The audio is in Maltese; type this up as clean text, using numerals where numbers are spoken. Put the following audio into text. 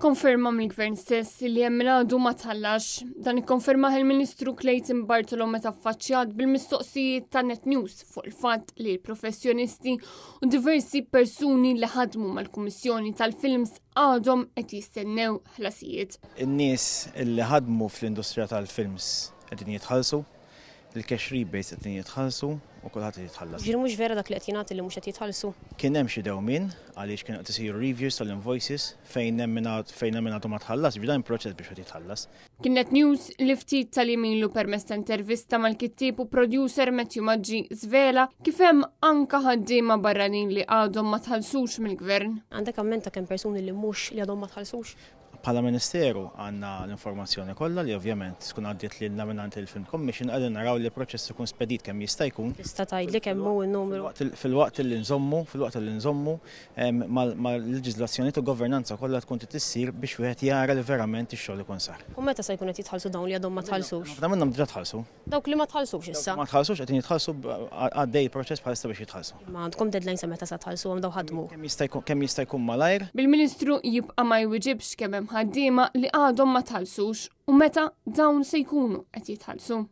konferma mill-Gvern stess li hemm min għadu ma tħallax. Dan ikkonfermah il-Ministru Clayton Bartolo meta affaċċjat bil-mistoqsijiet ta' Net News fuq il-fatt li l-professjonisti u diversi persuni li ħadmu mal-Kummissjoni tal-Films għadhom qed jistennew ħlasijiet. In-nies li ħadmu fl-industrija tal-films qegħdin jitħallsu, il-cash rebates qegħdin jitħallsu u kulħadd qed jitħallas. Ġifieri mhux vera dak li qed jingħad li mhux qed jitħallsu? Kien hemm xi dewmien għaliex kienu qed isiru reviews tal-invoices fejn hemm min fejn hemm min għadu ma tħallas, ġifieri dan proċess biex qed jitħallas. Kien Net News li ftit tal-jiem ilu permezz ta' intervista mal-kittieb u producer Matthew Maggi żvela kif hemm anka ħaddiema barranin li għadhom ma tħallsux mill-Gvern. Għandek amment ta' kemm persuni li mhux li għadhom ma tħallsux? Bħala Ministeru għandna l-informazzjoni kollha li ovvjament tkun għaddiet lilna mingħand il-Film Commission qegħdin naraw li l-proċess ikun spedit kemm jista' jkun. Tista' tgħidli kemm hu n-numru? Filwaqt li nżommu, filwaqt li nżommu mal-leġiżlazzjonijiet u governanza kollha tkun trid issir biex wieħed jara li verament ix-xogħol ikun sar. U meta se jkunu qed jitħallsu dawn li għadhom ma tħallsux? Ħafna minnhom diġà tħallsu. Dawk li ma tħallsux issa. Ma tħallsux qegħdin jitħallsu għaddej proċess bħalissa biex jitħallsu. Ma għandkom deadline sa meta sa tħallsuhom daw ħadmu. Kemm jista' jkun malajr. Bil-Ministru jibqa' ma jwiġibx kemm hemm ħaddiema li għadhom ma tħallsux u meta dawn se jkunu qed jitħallsu.